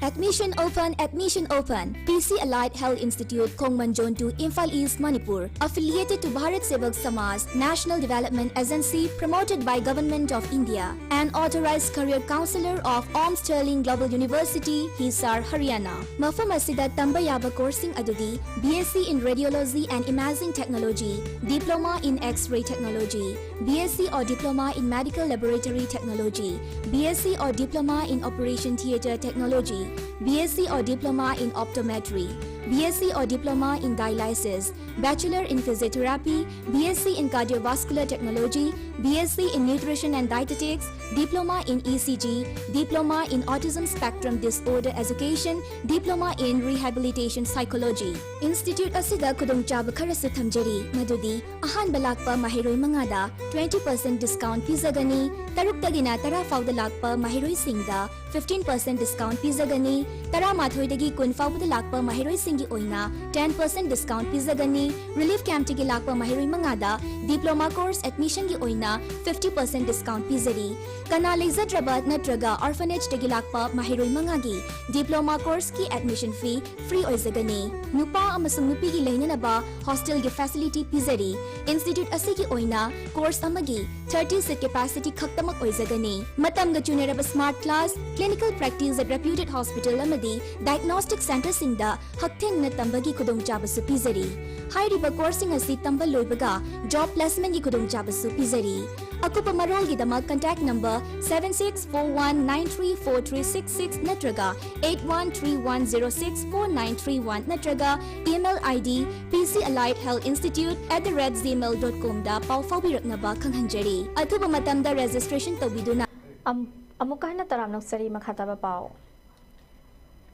Admission open, admission open. P C Allied Health Institute, Khongman Zone two, Imphal East, Manipur. Affiliated to Bharat Sevak Samaj, National Development Agency, promoted by Government of India. An authorized career counselor of Om Sterling Global University, Hisar, Haryana. ꯃꯐꯝ ꯑꯁꯤꯗ ꯇꯝꯕ ꯌꯥꯕ ꯀꯣꯔꯁꯁꯤꯡ ꯑꯗꯨꯗꯤ B S c in Radiology and Imaging Technology, Diploma in X-ray Technology, B S c or Diploma in Medical Laboratory Technology, B S c or Diploma in Operation Theatre Technology, B S c or Diploma in Optometry, B S c or Diploma in Dialysis, Bachelor in Physiotherapy, B S c in Cardiovascular Technology, B S c in Nutrition and Dietetics, Diploma in E C G, Diploma in Autism Spectrum Disorder Education, Diploma in Rehabilitation Psychology. Institute ꯑꯁꯤꯗ ꯈꯨꯗꯣꯡꯆꯥꯕ ꯈꯔꯁꯨ ꯊꯝꯖꯔꯤ, ꯃꯗꯨꯗꯤ ꯑꯍꯥꯟꯕ ꯂꯥꯛꯄ ꯃꯍꯩꯔꯣꯏ ꯃꯉꯥꯗ twenty percent discount ꯄꯤꯖꯒꯅꯤ, ꯇꯔꯨꯛꯇꯒꯤꯅ ꯇꯔꯥ ꯐꯥꯎꯗ ꯂꯥꯛꯄ ꯃꯍꯩꯔꯣꯏꯁꯤꯡꯗ fifteen percent discount ꯄꯤꯖꯒꯅꯤ, ꯇꯔꯥꯃꯥꯊꯣꯏꯗꯒꯤ ꯀꯨꯟ ꯐꯥꯎꯕꯗ ꯂꯥꯛꯄ ꯃꯍꯩꯔꯣꯏꯁꯤꯡꯒꯤ ꯑꯣꯏꯅ ten percent discount ꯄꯤꯖꯒꯅꯤ, relief campꯇꯒꯤ ꯂꯥꯛꯄ ꯃꯍꯩꯔꯣꯏ ꯃꯉꯥꯗ Diploma course admissionꯒꯤ ꯑꯣꯏꯅ fifty percent discount ꯄꯤꯖꯔꯤ꯫ ꯀꯅꯥ ꯂꯩꯖꯗ꯭ꯔꯕ ꯅꯠꯇ꯭ꯔꯒ orphanageꯇꯒꯤ ꯂꯥꯛꯄ ꯃꯍꯩꯔꯣꯏ ꯃꯉꯥꯒꯤ Diploma courseꯀꯤ admission fee free ꯑꯣꯏꯖꯒꯅꯤ꯫ ꯅꯨꯄꯥ ꯑꯃꯁꯨꯡ ꯅꯨꯄꯤꯒꯤ ꯂꯩꯅꯅꯕ hostelꯒꯤ facility ꯄꯤꯖꯔꯤ꯫ Institute ꯑꯁꯤꯒꯤ ꯑꯣꯏꯅ course ꯑꯃꯒꯤ thirty seat capacity ꯈꯛꯇꯃꯛ ꯑꯣꯏꯖꯒꯅꯤ꯫ ꯃꯇꯝꯒ ꯆꯨꯅꯔꯕ smart class, clinical practice at reputed hospital ꯑꯃꯗꯤ diagnostic centreꯁꯤꯡꯗ ꯍꯛꯊꯦꯡꯅꯅ ꯇꯝꯕꯒꯤ ꯈꯨꯗꯣꯡꯆꯥꯕꯁꯨ ꯄꯤꯖꯔꯤ꯫ ꯍꯥꯏꯔꯤꯕ courseꯁꯤꯡ ꯑꯁꯤ ꯇꯝꯕ ꯂꯣꯏꯕꯒ job placementꯀꯤ ꯈꯨꯗꯣꯡꯆꯥꯕꯁꯨ ꯄꯤꯖꯔꯤ꯫ ꯑꯀꯨꯞꯄ ꯃꯔꯣꯜꯒꯤꯗꯃꯛ contact number seven six four one nine three four three six six ꯅꯠꯇ꯭ꯔꯒ eight one three one zero six four nine three one ꯅꯠꯇ꯭ꯔꯒ email ID P C Allied Health Institute at the rate gmail dot comꯗ ꯄꯥꯎ ꯐꯥꯎꯕꯤꯔꯛꯅꯕ ꯈꯪꯍꯟꯖꯔꯤ꯫ ꯑꯊꯨꯕ ꯃꯇꯝꯗ registration ꯇꯧꯕꯤꯗꯨꯅ ꯑꯝ-, ꯑꯃꯨꯛꯀ ꯍꯟꯅ ꯇꯔꯥꯝꯅ ꯑꯣꯛꯆꯔꯤ꯫ ꯃꯈꯥ ꯇꯥꯕ ꯄꯥꯎ꯫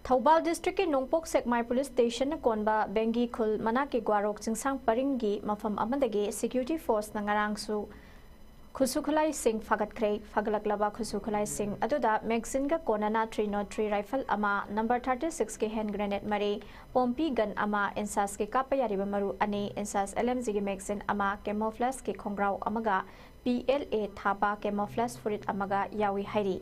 ꯊꯧꯕꯥꯜ ꯗꯤꯁꯇ꯭ꯔꯤꯛꯀꯤ ꯅꯣꯡꯄꯣꯛ ꯁꯦꯛꯃꯥꯏ ꯄꯨꯂꯤꯁ ꯁ꯭ꯇꯦꯁꯟꯅ ꯀꯣꯟꯕ ꯕꯦꯡꯒꯤ ꯈꯨꯜ ꯃꯅꯥꯛꯀꯤ ꯒ꯭ꯋꯥꯔꯣꯛ ꯆꯤꯡꯁꯥꯡ ꯄꯔꯤꯡꯒꯤ ꯃꯐꯝ ꯑꯃꯗꯒꯤ ꯁꯦꯀ꯭ꯌꯨꯔꯤꯇꯤ ꯐꯣꯔꯁꯅ ꯉꯔꯥꯡꯁꯨ ꯈꯨꯠꯁꯨ ꯈꯨꯠꯂꯥꯏꯁꯤꯡ ꯐꯥꯒꯠꯈ꯭ꯔꯦ꯫ ꯐꯒꯠꯂꯛꯂꯕ ꯈꯨꯠꯁꯨ ꯈꯨꯠꯂꯥꯏꯁꯤꯡ ꯑꯗꯨꯗ ꯃꯦꯒꯥꯖꯤꯟꯒ ꯀꯣꯟꯅꯅ ꯊ꯭ꯔꯤ ꯅꯣꯠ ꯊ꯭ꯔꯤ ꯔꯥꯏꯐꯜ ꯑꯃ, ꯅꯝꯕꯔ ꯊꯥꯔꯇꯤ ꯁꯤꯛꯁꯀꯤ ꯍꯦꯟ ꯒ꯭ꯔꯦꯅꯦꯗ ꯃꯔꯤ, ꯄꯣꯝꯄꯤ ꯒꯟ ꯑꯃ, ꯏꯟꯁꯥꯁꯀꯤ ꯀꯥꯞꯄ ꯌꯥꯔꯤꯕ ꯃꯔꯨ ꯑꯅꯤ, ꯏꯟꯁꯥꯁ ꯑꯦꯜ ꯑꯦꯝ ꯖꯤꯒꯤ ꯃꯦꯒꯥꯖꯤꯟ ꯑꯃ, ꯀꯦꯃꯣꯐ꯭ꯂꯥꯁꯀꯤ ꯈꯣꯡꯒ꯭ꯔꯥꯎ ꯑꯃꯒ ꯄꯤ ꯑꯦꯜ ꯑꯦ ꯊꯥꯕ ꯀꯦꯃꯣꯐ꯭ꯂꯥꯁ ꯐꯨꯔꯤꯠ ꯑꯃꯒ ꯌꯥꯎꯏ ꯍꯥꯏꯔꯤ꯫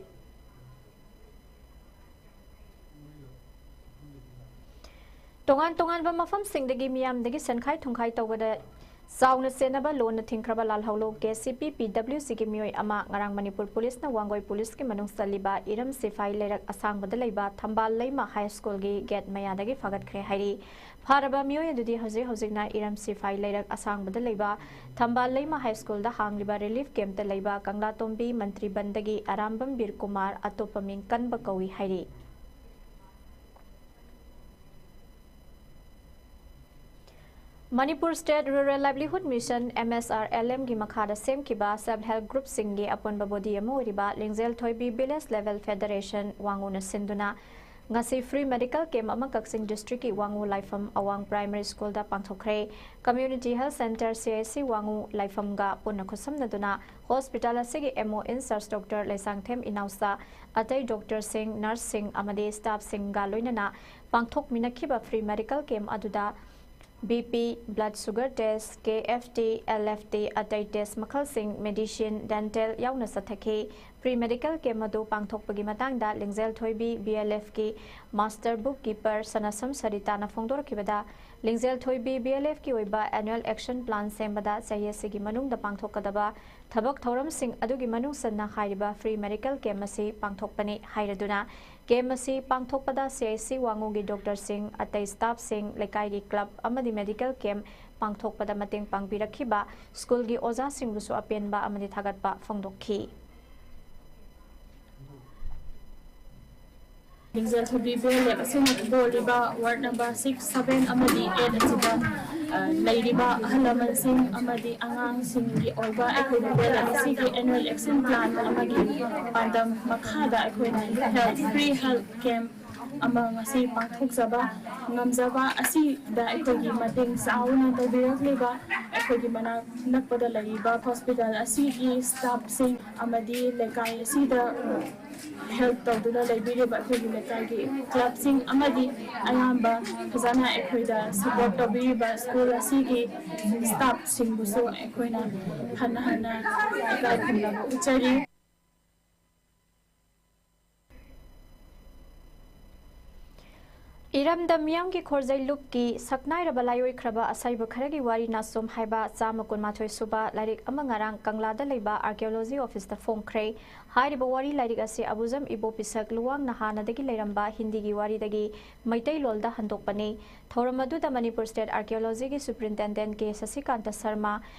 ꯇꯣꯉꯥꯟ ꯇꯣꯉꯥꯟꯕ ꯃꯐꯝꯁꯤꯡꯗꯒꯤ ꯃꯤꯌꯥꯝꯗꯒꯤ ꯁꯦꯟꯈꯥꯏ ꯊꯨꯝꯈꯥꯏ ꯇꯧꯕꯗ ꯆꯥꯎꯅ ꯆꯦꯟꯅꯕ ꯂꯣꯟꯅ ꯊꯤꯡꯈ꯭ꯔꯕ ꯂꯥꯜꯍꯧꯂꯨ ꯀꯦ ꯁꯤ ꯄꯤ ꯄꯤ ꯗꯕ꯭ꯂꯤꯎ ꯁꯤꯒꯤ ꯃꯤꯑꯣꯏ ꯑꯃ ꯉꯔꯥꯡ ꯃꯅꯤꯄꯨꯔ ꯄꯨꯂꯤꯁꯅ ꯋꯥꯡꯒꯣꯏ ꯄꯨꯂꯤꯁꯀꯤ ꯃꯅꯨꯡ ꯆꯜꯂꯤꯕ ꯏꯔꯝ ꯁꯤꯐꯥꯏ ꯂꯩꯔꯛ ꯑꯁꯥꯡꯕꯗ ꯂꯩꯕ ꯊꯝꯕꯥꯜ ꯂꯩꯃ ꯍꯥꯏ ꯁ꯭ꯀꯨꯜꯒꯤ ꯒꯦꯠ ꯃꯌꯥꯗꯒꯤ ꯐꯥꯒꯠꯈ꯭ꯔꯦ ꯍꯥꯏꯔꯤ꯫ ꯐꯥꯔꯕ ꯃꯤꯑꯣꯏ ꯑꯗꯨꯗꯤ ꯍꯧꯖꯤꯛ ꯍꯧꯖꯤꯛꯅ ꯏꯔꯝ ꯁꯤꯐꯥꯏ ꯂꯩꯔꯛ ꯑꯁꯥꯡꯕꯗ ꯂꯩꯕ ꯊꯝꯕꯥꯜ ꯂꯩꯃ ꯍꯥꯏ ꯁ꯭ꯀꯨꯜꯗ ꯍꯥꯡꯂꯤꯕ ꯔꯤꯂꯤꯐ ꯀꯦꯝꯞꯇ ꯂꯩꯕ ꯀꯪꯂꯥꯇꯣꯝꯕꯤ ꯃꯟꯇ꯭ꯔꯤꯕꯟꯗꯒꯤ ꯑꯔꯥꯝꯕꯝ ꯕꯤꯔ ꯀꯨꯃꯥꯔ, ꯑꯇꯣꯞꯄ ꯃꯤꯡ ꯀꯟꯕ ꯀꯧꯏ ꯍꯥꯏꯔꯤ꯫ Manipur state rural livelihood mission, M S R L ꯑꯦꯝꯒꯤ ꯃꯈꯥꯗ ꯁꯦꯝꯈꯤꯕ ꯁꯦꯜꯐ ꯍꯦꯜꯞ ꯒ꯭ꯔꯨꯞꯁꯤꯡꯒꯤ ꯑꯄꯨꯟꯕ ꯕꯣꯗꯤ ꯑꯃ ꯑꯣꯏꯔꯤꯕ ꯂꯤꯡꯖꯦꯜ ꯊꯣꯏꯕꯤ ꯚꯤꯂꯦꯖ ꯂꯦꯚꯦꯜ ꯐꯦꯗꯔꯦꯁꯟ, ꯋꯥꯡꯉꯨꯅ ꯁꯤꯟꯗꯨꯅ ꯉꯁꯤ ꯐ꯭ꯔꯤ ꯃꯦꯗꯤꯀꯦꯜ ꯀꯦꯝꯞ ꯑꯃ ꯀꯛꯆꯤꯡ ꯗꯤꯁꯇ꯭ꯔꯤꯛꯀꯤ ꯋꯥꯡꯉꯨ ꯂꯥꯏꯐꯝ ꯑꯋꯥꯡ ꯄ꯭ꯔꯥꯏꯃꯔꯤ ꯁ꯭ꯀꯨꯜꯗ ꯄꯥꯡꯊꯣꯛꯈ꯭ꯔꯦ꯫ Community health centre, C H C Wangoo ꯂꯥꯏꯐꯝꯒ ꯄꯨꯟꯅ ꯈꯨꯠꯁꯝꯅꯗꯨꯅ ꯍꯣꯁꯄꯤꯇꯥꯜ ꯑꯁꯤꯒꯤ M O incharge doctor Leishangthem Inaocha, ꯑꯇꯩ ꯗꯣꯛꯇꯔꯁꯤꯡ, ꯅꯔꯁꯁꯤꯡ ꯑꯃꯗꯤ ꯁ꯭ꯇꯥꯐꯁꯤꯡꯒ ꯂꯣꯏꯅꯅ ꯄꯥꯡꯊꯣꯛꯃꯤꯟꯅꯈꯤꯕ ꯐ꯭ꯔꯤ ꯃꯦꯗꯤꯀꯦꯜ ꯀꯦꯝꯞ ꯑꯗꯨꯗ B P, blood sugar test, K F T, L F T, ꯑꯇꯩ ꯇꯦꯁ ꯃꯈꯜꯁꯤꯡ, ꯃꯦꯗꯤꯁꯤꯟ, ꯗꯦꯟꯇꯦꯜ ꯌꯥꯎꯅ ꯆꯠꯊꯈꯤ꯫ ꯐ꯭ꯔꯤ ꯃꯦꯗꯤꯀꯦꯜ ꯀꯦꯝꯞ ꯑꯗꯨ ꯄꯥꯡꯊꯣꯛꯄꯒꯤ ꯃꯇꯥꯡꯗ ꯂꯤꯡꯖꯦꯜ ꯊꯣꯏꯕꯤ, ꯕꯤ ꯑꯦꯜ ꯑꯦꯐꯀꯤ ꯃꯥꯁꯇꯔ ꯕꯨꯛ ꯀꯤꯄꯔ ꯁꯅꯥꯁꯝ ꯁꯔꯤꯇꯥꯅ ꯐꯣꯡꯗꯣꯔꯛꯈꯤꯕꯗ, ꯂꯤꯡꯖꯦꯜ ꯊꯣꯏꯕꯤ, ꯕꯤ ꯑꯦꯜ ꯑꯦꯐꯀꯤ ꯑꯣꯏꯕ ꯑꯦꯅꯨꯑꯦꯜ ꯑꯦꯛꯁꯟ ꯄ꯭ꯂꯥꯟ ꯁꯦꯝꯕꯗ ꯆꯍꯤ ꯑꯁꯤꯒꯤ ꯃꯅꯨꯡꯗ ꯄꯥꯡꯊꯣꯛꯀꯗꯕ ꯊꯕꯛ ꯊꯧꯔꯝꯁꯤꯡ ꯑꯗꯨꯒꯤ ꯃꯅꯨꯡ ꯆꯟꯅ ꯍꯥꯏꯔꯤꯕ ꯐ꯭ꯔꯤ ꯃꯦꯗꯤꯀꯦꯜ ꯀꯦꯝꯞ ꯑꯁꯤ ꯄꯥꯡꯊꯣꯛꯄꯅꯤ ꯍꯥꯏꯔꯗꯨꯅ, ꯀꯦꯝꯞ ꯑꯁꯤ ꯄꯥꯡꯊꯣꯛꯄꯗ ꯁꯤ ꯑꯩꯆ ꯁꯤ ꯋꯥꯉꯨꯒꯤ ꯗꯣꯛꯇꯔꯁꯤꯡ, ꯑꯇꯩ ꯁ꯭ꯇꯥꯐꯁꯤꯡ, ꯂꯩꯀꯥꯏꯒꯤ ꯀ꯭ꯂꯕ ꯑꯃꯗꯤ ꯃꯦꯗꯤꯀꯦꯜ ꯀꯦꯝꯞ ꯄꯥꯡꯊꯣꯛꯄꯗ ꯃꯇꯦꯡ ꯄꯥꯡꯕꯤꯔꯛꯈꯤꯕ ꯁ꯭ꯀꯨꯜꯒꯤ ꯑꯣꯖꯥꯁꯤꯡꯕꯨꯁꯨ ꯑꯄꯦꯟꯕ ꯑꯃꯗꯤ ꯊꯥꯒꯠꯄ ꯐꯣꯡꯗꯣꯛꯈꯤ꯫ ꯂꯤꯡꯖꯦꯜ ꯊꯣꯏꯕꯤ ꯕꯤ ꯑꯦꯜ ꯑꯦꯐ ꯑꯁꯤꯅ ꯄꯨꯊꯣꯛꯂꯤꯕ ꯋꯥꯔꯗ ꯅꯝꯕꯔ ꯁꯤꯛꯁ, ꯁꯚꯦꯟ ꯑꯃꯗꯤ ꯑꯩꯠ ꯑꯁꯤꯗ, ꯑ, ꯂꯩꯔꯤꯕ ꯑꯍꯜ ꯂꯃꯟꯁꯤꯡ ꯑꯃꯗꯤ ꯑꯉꯥꯡꯁꯤꯡꯒꯤ ꯑꯣꯏꯕ ꯑꯩꯈꯣꯏꯒꯤ ꯕꯤ ꯑꯦꯜ ꯑꯦꯐ ꯑꯁꯤꯒꯤ ꯑꯦꯅꯨꯑꯦꯜ ꯑꯦꯛꯁꯟ ꯄ꯭ꯂꯥꯟ ꯑꯃꯒꯤ ꯄꯥꯟꯗꯝ ꯃꯈꯥꯗ ꯑꯩꯈꯣꯏꯅ ꯍꯦꯜꯊ, ꯐ꯭ꯔꯤ ꯍꯦꯜꯊ ꯀꯦꯝꯞ ꯑꯃ ꯉꯁꯤ ꯄꯥꯡꯊꯣꯛꯆꯕ ꯉꯝꯖꯕ ꯑꯁꯤꯗ ꯑꯩꯈꯣꯏꯒꯤ ꯃꯇꯦꯡ ꯆꯥꯎꯅ ꯇꯧꯕꯤꯔꯛꯂꯤꯕ ꯑꯩꯈꯣꯏꯒꯤ ꯃꯅꯥꯛ ꯅꯛꯄꯗ ꯂꯩꯔꯤꯕ ꯍꯣꯁꯄꯤꯇꯥꯜ ꯑꯁꯤꯒꯤ ꯁ꯭ꯇꯥꯐꯁꯤꯡ ꯑꯃꯗꯤ ꯂꯩꯀꯥꯏ ꯑꯁꯤꯗ ꯍꯦꯜꯞ ꯇꯧꯗꯨꯅ ꯂꯩꯕꯤꯔꯤꯕ ꯑꯩꯈꯣꯏꯒꯤ ꯂꯩꯀꯥꯏꯒꯤ ꯀ꯭ꯂꯕꯁꯤꯡ ꯑꯃꯗꯤ ꯑꯌꯥꯝꯕ ꯐꯖꯅ ꯑꯩꯈꯣꯏꯗ ꯁꯄꯣꯔꯠ ꯇꯧꯕꯤꯔꯤꯕ ꯁ꯭ꯀꯨꯜ ꯑꯁꯤꯒꯤ ꯁ꯭ꯇꯥꯐꯁꯤꯡꯕꯨꯁꯨ ꯑꯩꯈꯣꯏꯅ ꯍꯟꯅ ꯍꯟꯅ ꯏꯀꯥꯏ ꯈꯨꯝꯅꯕ ꯎꯠꯆꯔꯤ꯫ ꯏꯔꯝꯗꯝ ꯃꯤꯌꯥꯝꯒꯤ ꯈꯣꯔꯖꯩ ꯂꯨꯞꯀꯤ ꯁꯛꯅꯥꯏꯔꯕ ꯂꯥꯏꯑꯣꯏꯈ꯭ꯔꯕ ꯑꯁꯩꯕ ꯈꯔꯒꯤ ꯋꯥꯔꯤ ꯅꯥꯆꯣꯝ ꯍꯥꯏꯕ ꯆꯥꯝꯃ ꯀꯨꯟꯃꯥꯊꯣꯏ ꯁꯨꯕ ꯂꯥꯏꯔꯤꯛ ꯑꯃ ꯉꯔꯥꯡ ꯀꯪꯂꯥꯗ ꯂꯩꯕ ꯑꯥꯔꯀꯤꯑꯣꯂꯣꯖꯤ ꯑꯣꯐꯤꯁꯇ ꯐꯣꯡꯈ꯭ꯔꯦ꯫ ꯍꯥꯏꯔꯤꯕ ꯋꯥꯔꯤ ꯂꯥꯏꯔꯤꯛ ꯑꯁꯤ ꯑꯕꯨꯖꯝ ꯏꯕꯣ ꯄꯤꯁꯛ ꯂꯨꯋꯥꯡꯅ ꯍꯥꯟꯅꯗꯒꯤ ꯂꯩꯔꯝꯕ ꯍꯤꯟꯗꯤꯒꯤ ꯋꯥꯔꯤꯗꯒꯤ ꯃꯩꯇꯩꯂꯣꯜꯗ ꯍꯟꯗꯣꯛꯄꯅꯤ꯫ ꯊꯧꯔꯝ ꯑꯗꯨꯗ ꯃꯅꯤꯄꯨꯔ ꯁ꯭ꯇꯦꯠ ꯑꯥꯔꯀꯤꯑꯣꯂꯣꯖꯤꯒꯤ ꯁꯨꯄ꯭ꯔꯤꯟꯇꯦꯟꯗꯦꯟ ꯀꯦ ꯁꯁꯤꯀꯥꯟꯇ ꯁꯔꯃ,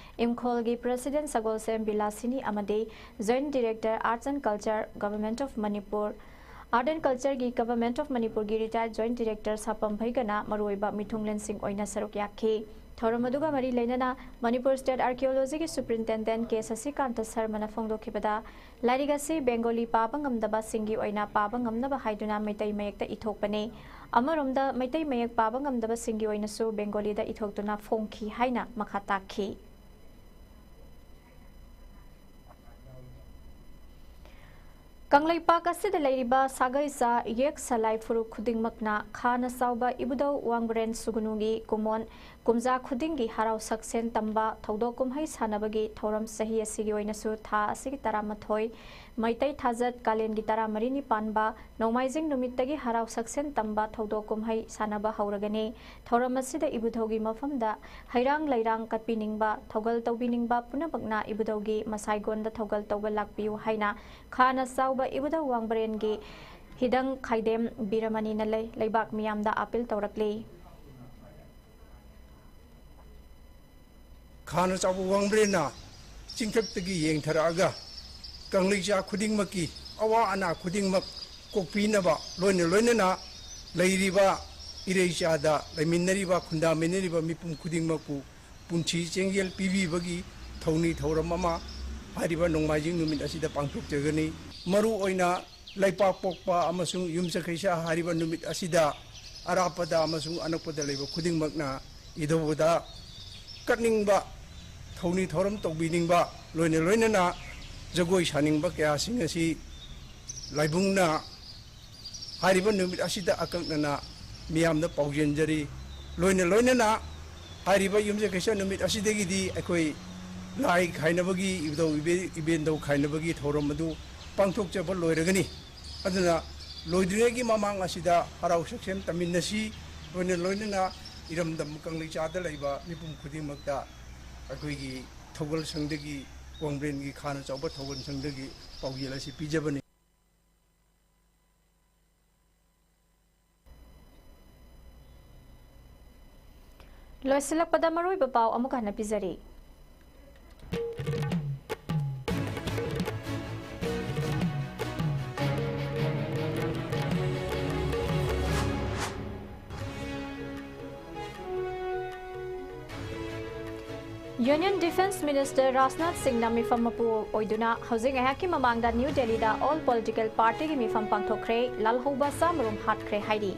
ꯏꯝꯈꯣꯜꯒꯤ ꯄ꯭ꯔꯦꯁꯤꯗꯦꯟ ꯁꯒꯣꯜꯁꯦꯝ ꯕꯤꯂꯥꯁꯤꯅꯤ ꯑꯃꯗꯤ Joint Director Arts and Culture, Government of Manipur, Art and Culture ꯒꯤ Government of ꯃꯅꯤꯄꯨꯔꯒꯤ retired Joint Director ꯁꯥꯄꯝ ꯚꯩꯒꯅ ꯃꯔꯨꯑꯣꯏꯕ ꯃꯤꯊꯨꯡꯂꯦꯟꯁꯤꯡ ꯑꯣꯏꯅ ꯁꯔꯨꯛ ꯌꯥꯈꯤ꯫ ꯊꯧꯔꯝ ꯑꯗꯨꯒ ꯃꯔꯤ ꯂꯩꯅꯅ ꯃꯅꯤꯄꯨꯔ ꯁ꯭ꯇꯦꯠ ꯑꯥꯔꯀꯤꯑꯣꯂꯣꯖꯤꯒꯤ ꯁꯨꯄ꯭ꯔꯤꯟꯇꯦꯟꯗꯦꯟ ꯀꯦ ꯁꯁꯤꯀꯥꯟꯇ ꯁꯔꯃꯅ ꯐꯣꯡꯗꯣꯛꯈꯤꯕꯗ, ꯂꯥꯏꯔꯤꯛ ꯑꯁꯤ ꯕꯦꯡꯒꯣꯂꯤ ꯄꯥꯕ ꯉꯝꯗꯕꯁꯤꯡꯒꯤ ꯑꯣꯏꯅ ꯄꯥꯕ ꯉꯝꯅꯕ ꯍꯥꯏꯗꯨꯅ ꯃꯩꯇꯩ ꯃꯌꯦꯛꯇ ꯏꯊꯣꯛꯄꯅꯤ꯫ ꯑꯃꯔꯣꯝꯗ ꯃꯩꯇꯩ ꯃꯌꯦꯛ ꯄꯥꯕ ꯉꯝꯗꯕꯁꯤꯡꯒꯤ ꯑꯣꯏꯅꯁꯨ ꯕꯦꯡꯒꯣꯂꯤꯗ ꯏꯊꯣꯛꯇꯨꯅ ꯐꯣꯡꯈꯤ ꯍꯥꯏꯅ ꯃꯈꯥ ꯇꯥꯈꯤ꯫ ꯀꯪꯂꯩꯄꯥꯛ ꯑꯁꯤꯗ ꯂꯩꯔꯤꯕ ꯁꯥꯒꯩ ꯆꯥ ꯌꯦꯛ ꯁꯂꯥꯏ ꯐꯨꯔꯨꯞ ꯈꯨꯗꯤꯡꯃꯛꯅ ꯈꯥꯅ ꯆꯥꯎꯕ ꯏꯕꯨꯙꯧ ꯋꯥꯡꯕ꯭ꯔꯦꯟ ꯁꯨꯒꯨꯅꯨꯒꯤ ꯀꯨꯃꯣꯟ ꯀꯨꯝꯖꯥ ꯈꯨꯗꯤꯡꯒꯤ ꯍꯔꯥꯎ ꯁꯛꯁꯦꯟ ꯇꯝꯕ ꯊꯧꯗꯣꯛ ꯀꯨꯝꯍꯩ ꯁꯥꯟꯅꯕꯒꯤ ꯊꯧꯔꯝ ꯆꯍꯤ ꯑꯁꯤꯒꯤ ꯑꯣꯏꯅꯁꯨ ꯊꯥ ꯑꯁꯤꯒꯤ ꯇꯔꯥꯃꯥꯊꯣꯏ, ꯃꯩꯇꯩ ꯊꯥꯖꯠ ꯀꯥꯂꯦꯟꯒꯤ ꯇꯔꯥꯃꯔꯤꯅꯤ ꯄꯥꯟꯕ ꯅꯣꯡꯃꯥꯏꯖꯤꯡ ꯅꯨꯃꯤꯠꯇꯒꯤ ꯍꯔꯥꯎ ꯁꯛꯁꯦꯟ ꯇꯝꯕ ꯊꯧꯗꯣꯛ ꯀꯨꯝꯍꯩ ꯁꯥꯟꯅꯕ ꯍꯧꯔꯒꯅꯤ꯫ ꯊꯧꯔꯝ ꯑꯁꯤꯗ ꯏꯕꯨꯙꯧꯒꯤ ꯃꯐꯝꯗ ꯍꯩꯔꯥꯡ ꯂꯩꯔꯥꯡ ꯀꯠꯄꯤꯅꯤꯡꯕ, ꯊꯧꯒꯜ ꯇꯧꯕꯤꯅꯤꯡꯕ ꯄꯨꯝꯅꯃꯛꯅ ꯏꯕꯨꯙꯧꯒꯤ ꯃꯁꯥꯏꯒꯣꯟꯗ ꯊꯧꯒꯜ ꯇꯧꯕ ꯂꯥꯛꯄꯤꯌꯨ ꯍꯥꯏꯅ ꯈꯥꯅ ꯆꯥꯎꯕ ꯏꯕꯨꯙꯧ ꯋꯥꯡꯕ꯭ꯔꯦꯟꯒꯤ ꯍꯤꯗꯪ ꯈꯥꯏꯗꯦꯝ ꯕꯤꯔꯃꯅꯤꯅ ꯂꯩ-, ꯂꯩꯕꯥꯛ ꯃꯤꯌꯥꯝꯗ ꯑꯥꯄꯤꯜ ꯇꯧꯔꯛꯂꯤ꯫ ꯈꯥꯅ ꯆꯥꯎꯕ ꯋꯥꯡꯕ꯭ꯔꯦꯟꯅ ꯆꯤꯡꯊꯛꯇꯒꯤ ꯌꯦꯡꯊꯔꯛꯑꯒ ꯀꯪꯂꯩꯆꯥ ꯈꯨꯗꯤꯡꯃꯛꯀꯤ ꯑꯋꯥ ꯑꯅꯥ ꯈꯨꯗꯤꯡꯃꯛ ꯀꯣꯛꯄꯤꯅꯕ, ꯂꯣꯏꯅ ꯂꯣꯏꯅꯅ ꯂꯩꯔꯤꯕ ꯏꯔꯩꯆꯥꯗ ꯂꯩꯃꯤꯟꯅꯔꯤꯕ, ꯈꯨꯟꯗꯥꯃꯤꯟꯅꯔꯤꯕ ꯃꯤꯄꯨꯝ ꯈꯨꯗꯤꯡꯃꯛꯄꯨ ꯄꯨꯟꯁꯤ ꯆꯦꯡꯖꯦꯜ ꯄꯤꯕꯤꯕꯒꯤ ꯊꯧꯅꯤ ꯊꯧꯔꯝ ꯑꯃ ꯍꯥꯏꯔꯤꯕ ꯅꯣꯡꯃꯥꯏꯖꯤꯡ ꯅꯨꯃꯤꯠ ꯑꯁꯤꯗ ꯄꯥꯡꯊꯣꯛꯆꯒꯅꯤ꯫ ꯃꯔꯨꯑꯣꯏꯅ ꯂꯩꯄꯥꯛꯄꯣꯛꯄ ꯑꯃꯁꯨꯡ ꯌꯨꯝꯁꯀꯩꯁ ꯍꯥꯏꯔꯤꯕ ꯅꯨꯃꯤꯠ ꯑꯁꯤꯗ ꯑꯔꯥꯞꯄꯗ ꯑꯃꯁꯨꯡ ꯑꯅꯛꯄꯗ ꯂꯩꯕ ꯈꯨꯗꯤꯡꯃꯛꯅ ꯏꯙꯧꯕꯗ ꯀꯠꯅꯤꯡꯕ, ꯊꯧꯅꯤ ꯊꯧꯔꯝ ꯇꯧꯕꯤꯅꯤꯡꯕ, ꯂꯣꯏꯅ ꯂꯣꯏꯅꯅ ꯖꯒꯣꯏ ꯁꯥꯅꯤꯡꯕ ꯀꯌꯥꯁꯤꯡ ꯑꯁꯤ ꯂꯥꯏꯕꯨꯡꯅ ꯍꯥꯏꯔꯤꯕ ꯅꯨꯃꯤꯠ ꯑꯁꯤꯗ ꯑꯀꯛꯅꯅ ꯃꯤꯌꯥꯝꯗ ꯄꯥꯎꯖꯦꯟꯖꯔꯤ꯫ ꯂꯣꯏꯅ ꯂꯣꯏꯅꯅ ꯍꯥꯏꯔꯤꯕ ꯌꯨꯝꯁꯀꯩꯁ ꯅꯨꯃꯤꯠ ꯑꯁꯤꯗꯒꯤꯗꯤ ꯑꯩꯈꯣꯏ ꯂꯥꯏ ꯈꯥꯏꯅꯕꯒꯤ, ꯏꯙꯧ ꯏꯕꯦ-, ꯏꯕꯦꯟꯗꯧ ꯈꯥꯏꯅꯕꯒꯤ ꯊꯧꯔꯝ ꯑꯗꯨ ꯄꯥꯡꯊꯣꯛꯆꯕ ꯂꯣꯏꯔꯒꯅꯤ꯫ ꯑꯗꯨꯅ ꯂꯣꯏꯗ꯭ꯔꯤꯉꯩꯒꯤ ꯃꯃꯥꯡ ꯑꯁꯤꯗ ꯍꯔꯥꯎ ꯁꯛꯁꯦꯟ ꯇꯝꯃꯤꯟꯅꯁꯤ꯫ ꯂꯣꯏꯅ ꯂꯣꯏꯅꯅ ꯏꯔꯝꯗꯝ ꯀꯪꯂꯩꯆꯥꯗ ꯂꯩꯕ ꯃꯤꯄꯨꯝ ꯈꯨꯗꯤꯡꯃꯛꯇ ꯑꯩꯈꯣꯏꯒꯤ ꯊꯧꯒꯜ ꯁꯪꯗꯒꯤ, ꯋꯥꯡꯕ꯭ꯔꯦꯟꯒꯤ ꯈꯥꯅ ꯆꯥꯎꯕ ꯊꯧꯒꯜ ꯁꯪꯗꯒꯤ ꯄꯥꯎꯖꯦꯜ ꯑꯁꯤ ꯄꯤꯖꯕꯅꯤ꯫ ꯂꯣꯏꯁꯤꯜꯂꯛꯄꯗ ꯃꯔꯨꯑꯣꯏꯕ ꯄꯥꯎ ꯑꯃꯨꯛ ꯍꯟꯅ ꯄꯤꯖꯔꯤ꯫ Union Defence Minister ꯔꯥꯖꯅꯥꯊ ꯁꯤꯡꯅ ꯃꯤꯐꯝ ꯃꯄꯨ ꯑꯣꯏꯗꯨꯅ ꯍꯧꯖꯤꯛ ꯉꯥꯏꯍꯥꯛꯀꯤ ꯃꯃꯥꯡꯗ ꯅ꯭ꯌꯨ ꯗꯦꯜꯂꯤꯗ All Political Partyꯒꯤ ꯃꯤꯐꯝ ꯄꯥꯡꯊꯣꯛꯈ꯭ꯔꯦ, ꯂꯥꯜꯍꯧꯕ ꯆꯥꯃꯔꯣꯝ ꯍꯥꯠꯈ꯭ꯔꯦ ꯍꯥꯏꯔꯤ꯫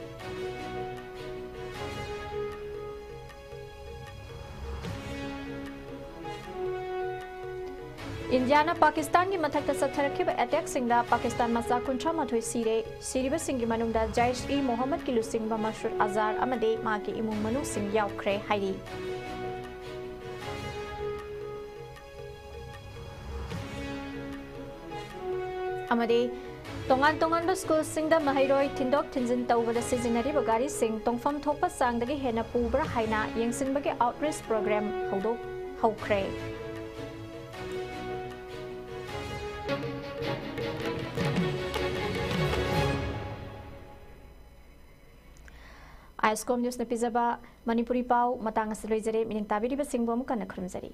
ꯏꯟꯗꯤꯌꯥꯅ ꯄꯥꯀꯤꯁꯇꯥꯟꯒꯤ ꯃꯊꯛꯇ ꯆꯠꯊꯔꯛꯈꯤꯕ ꯑꯦꯇꯦꯛꯁꯤꯡꯗ ꯄꯥꯀꯤꯁꯇꯥꯟ ꯃꯆꯥ ꯀꯨꯟꯊ꯭ꯔꯥ ꯃꯥꯊꯣꯏ ꯁꯤꯔꯦ꯫ ꯁꯤꯔꯤꯕꯁꯤꯡꯒꯤ ꯃꯅꯨꯡꯗ ꯖꯥꯏꯁ-ꯏ ꯃꯣꯍꯝꯃꯗꯀꯤ ꯂꯨꯆꯤꯡꯕ ꯃꯁꯨꯗ ꯑꯖꯥꯔ ꯑꯃꯗꯤ ꯃꯍꯥꯛꯀꯤ ꯏꯃꯨꯡ ꯃꯅꯨꯡꯁꯤꯡ ꯌꯥꯎꯈ꯭ꯔꯦ ꯍꯥꯏꯔꯤ꯫ ꯑꯃꯗꯤ ꯇꯣꯉꯥꯟ ꯇꯣꯉꯥꯟꯕ ꯁ꯭ꯀꯨꯜꯁꯤꯡꯗ ꯃꯍꯩꯔꯣꯏ ꯊꯤꯟꯗꯣꯛ ꯊꯤꯟꯖꯤꯟ ꯇꯧꯕꯗ ꯁꯤꯖꯤꯟꯅꯔꯤꯕ ꯒꯥꯔꯤꯁꯤꯡ ꯇꯣꯡꯐꯝ ꯊꯣꯛꯄ ꯆꯥꯡꯗꯒꯤ ꯍꯦꯟꯅ ꯄꯨꯕ꯭ꯔꯥ ꯍꯥꯏꯅ ꯌꯦꯡꯁꯤꯟꯕꯒꯤ ꯑꯥꯎꯠꯔꯤꯆ ꯄ꯭ꯔꯣꯒ꯭ꯔꯥꯝ ꯍꯧꯗꯣꯛ-, ꯍꯧꯈ꯭ꯔꯦ꯫ ꯑꯥꯏ ꯑꯦꯁ ꯀꯣꯝ ꯅ꯭ꯌꯨꯁꯅ ꯄꯤꯖꯕ ꯃꯅꯤꯄꯨꯔꯤ ꯄꯥꯎ ꯃꯇꯥꯡ ꯑꯁꯤ ꯂꯣꯏꯖꯔꯦ꯫ ꯃꯤꯠꯌꯦꯡ ꯇꯥꯕꯤꯔꯤꯕꯁꯤꯡꯕꯨ ꯑꯃꯨꯛ ꯍꯟꯅ ꯈꯨꯔꯨꯝꯖꯔꯤ꯫